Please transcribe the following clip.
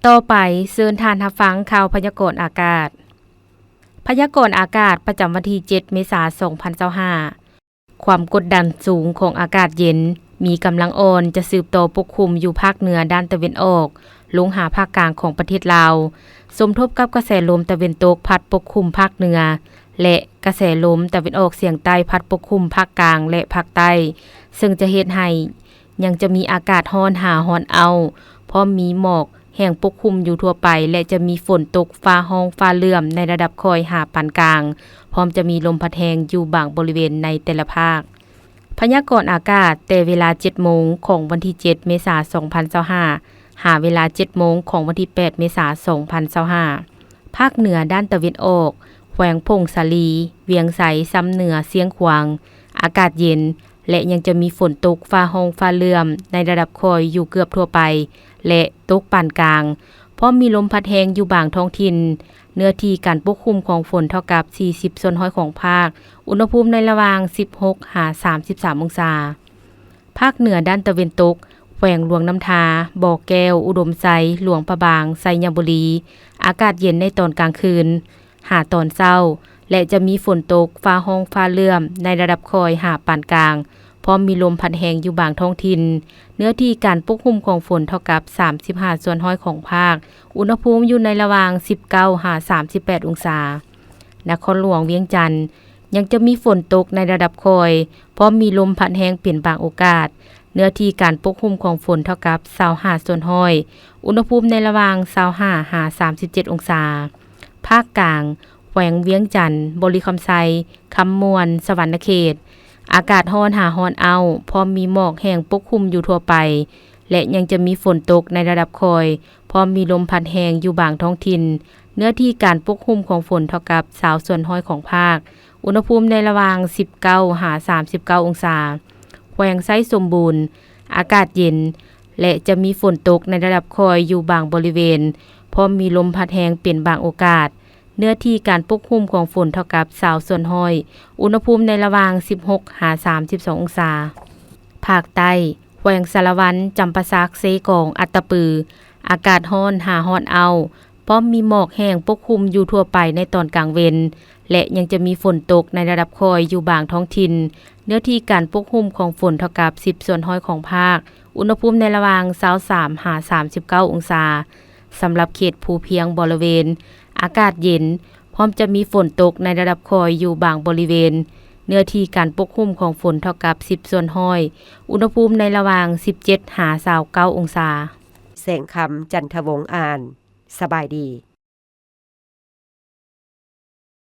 ຕໍ່ໄປ, ເຊີນທ່ານຮັບຟັງຂ່າວພະຍາກອນອາກາດ. ພະຍາກອນອາກາດປະຈຳວັນທີເຈັດ ເມສາ ສອງພັນຊາວຫ້າ. ຄວາມກົດດັນສູງຂອງອາກາດເຢັນ ມີກຳລັງອ່ອນ ຈະສືບຕໍ່ປົກຄຸມຢູ່ພາກເໜືອດ້ານຕາເວັນອອກ ລົງຫາພາກກາງຂອງປະເທດລາວ, ສົມທົບກັບກະແສລົມຕາເວັນຕົກພັດປົກຄຸມພາກເໜືອ ແລະ ກະແສລົມຕາເວັນອອກສຽງໃຕ້ພັດປົກຄຸມພາກກາງ ແລະ ພາກໃຕ້, ເຊິ່ງຈະເຮັດໃຫ້ຍັງຈະມີອາກາດຮ້ອນຫາຮ້ອນເອົ້າ, ພ້ອມມີໝອກ ແຫ້ງປົກຄຸມຢູ່ທົ່ວໄປ ແລະ ຈະມີຝົນຕົກຟ້າຮ້ອງຟ້າເຫຼື້ອມໃນລະດັບຄ່ອຍຫາປານກາງ, ພ້ອມຈະມີລົມພັດແຮງຢູ່ບາງບໍລິເວນໃນແຕ່ລະພາກ. ພະຍາກອນອາກາດແຕ່ເວລາເຈັດໂມງຂອງວັນທີເຈັດ ເມສາ ສອງພັນຊາວຫ້າ ຫາເວລາເຈັດໂມງຂອງວັນທີແປດ ເມສາ ສອງພັນຊາວຫ້າ. ພາກເໜືອດ້ານຕາເວັນອອກ, ແຂວງຜົ້ງສາລີ, ວຽງໄຊ, ຊຳເໜືອ, ຊຽງຂວາງ, ອາກາດເຢັນ ແລະ ຍັງຈະມີຝົນຕົກຟ້າຮ້ອງຟ້າເຫຼື້ອມໃນລະດັບຄ່ອຍຢູ່ເກືອບທົ່ວໄປ ແລະ ຕົກປານກາງ, ພ້ອມມີລົມພັດແຮງຢູ່ບາງທ້ອງຖິ່ນ. ເນື້ອທີ່ການປົກຄຸມຂອງຝົນເທົ່າກັບສີ່ສິບສ່ວນຮ້ອຍຂອງພາກ, ອຸນຫະພູມໃນລະຫວ່າງສິບຫົກຫາສາມສິບສາມອົງສາ. ພາກເໜືອດ້ານຕາເວັນຕົກ, ແຂວງຫຼວງນ້ຳທາ, ບໍ່ແກ້ວ, ອຸດົມໄຊ, ຫຼວງພະບາງ, ໄຊຍະບູລີ, ອາກາດເຢັນໃນຕອນກາງຄືນ ຫາຕອນເຊົ້າ ແລະ ຈະມີຝົນຕົກ, ຟ້າຮ້ອງ, ຟ້າເຫຼື້ອມ ໃນລະດັບຄ່ອຍຫາປານກາງ, ພ້ອມມີລົມພັດແຮງຢູ່ບາງທ້ອງຖິ່ນ. ເນື້ອທີ່ການປົກຄຸມຂອງຝົນເທົ່າກັບສາມສິບຫ້າສ່ວນຮ້ອຍຂອງພາກ, ອຸນຫະພູມຢູ່ໃນລະຫວ່າງສິບເກົ້າຫາສາມສິບແປດອົງສາ. ນະຄອນຫຼວງວຽງຈັນ ຍັງຈະມີຝົນຕົກໃນລະດັບຄ່ອຍ, ພ້ອມມີລົມພັດແຮງເປັນບາງໂອກາດ. ເນື້ອທີ່ການປົກຄຸມຂອງຝົນເທົ່າກັບຊາວຫ້າສ່ວນຮ້ອຍ, ອຸນຫະພູມໃນລະຫວ່າງຊາວຫ້າຫາສາມສິບເຈັດອົງສາ. ພາກກາງ, ແຂວງວຽງຈັນ, ບໍລິຄຳໄຊ, ຄຳມ່ວນ, ສະຫວັນນະເຂດ, ອາກາດຮ້ອນຫາຮ້ອນເອົ້າ, ພ້ອມມີໝອກແຫ້ງປົກຄຸມຢູ່ທົ່ວໄປ ແລະ ຍັງຈະມີຝົນຕົກໃນລະດັບຄ່ອຍ, ພ້ອມມີລົມພັດແຮງຢູ່ບາງທ້ອງຖິ່ນ. ເນື້ອທີ່ການປົກຄຸມຂອງຝົນເທົ່າກັບຊາວສ່ວນຮ້ອຍຂອງພາກ, ອຸນຫະພູມໃນລະຫວ່າງສິບເກົ້າຫາສາມສິບເກົ້າອົງສາ. ແຂວງໄຊສົມບູນ, ອາກາດເຢັນ ແລະ ຈະມີຝົນຕົກໃນລະດັບຄ່ອຍຢູ່ບາງບໍລິເວນ, ພ້ອມມີລົມພັດແຮງເປັນບາງໂອກາດ. ເນື້ອທີ່ການປົກຄຸມຂອງຝົນເທົ່າກັບຊາວສ່ວນຮ້ອຍ, ອຸນຫະພູມໃນລະຫວ່າງສິບຫົກຫາສາມສິບສອງອົງສາ. ພາກໃຕ້, ແຂວງສາລະວັນ, ຈຳປາສັກ, ເຊກອງ, ອັດຕະປື, ອາກາດຮ້ອນຫາຮ້ອນເອົ້າ, ພ້ອມມີໝອກແຫ້ງປົກຄຸມຢູ່ທົ່ວໄປໃນຕອນກາງເວັນ ແລະ ຍັງຈະມີຝົນຕົກໃນລະດັບຄ່ອຍຢູ່ບາງທ້ອງຖິ່ນ. ເນື້ອທີ່ການປົກຄຸມຂອງຝົນເທົ່າກັບສິບສ່ວນຮ້ອຍຂອງພາກ, ອຸນຫະພູມໃນລະຫວ່າງຊາວສາມຫາສາມສິບເກົ້າອົງສາ. ສຳລັບເຂດພູພຽງບໍລະເວນ, ອາກາດເຢັນ, ພ້ອມຈະມີຝົນຕົກໃນລະດັບຄ່ອຍຢູ່ບາງບໍລິເວນ. ເນື້ອທີ່ການປົກຄຸມຂອງຝົນເທົ່າກັບສິບສ່ວນຮ້ອຍ, ອຸນຫະພູມໃນລະຫວ່າງສິບເຈັດຫາຊາວເກົ້າອົງສາ. ແສງຄຳ ຈັນທະວົງ ອ່ານ. ສະບາຍດີ.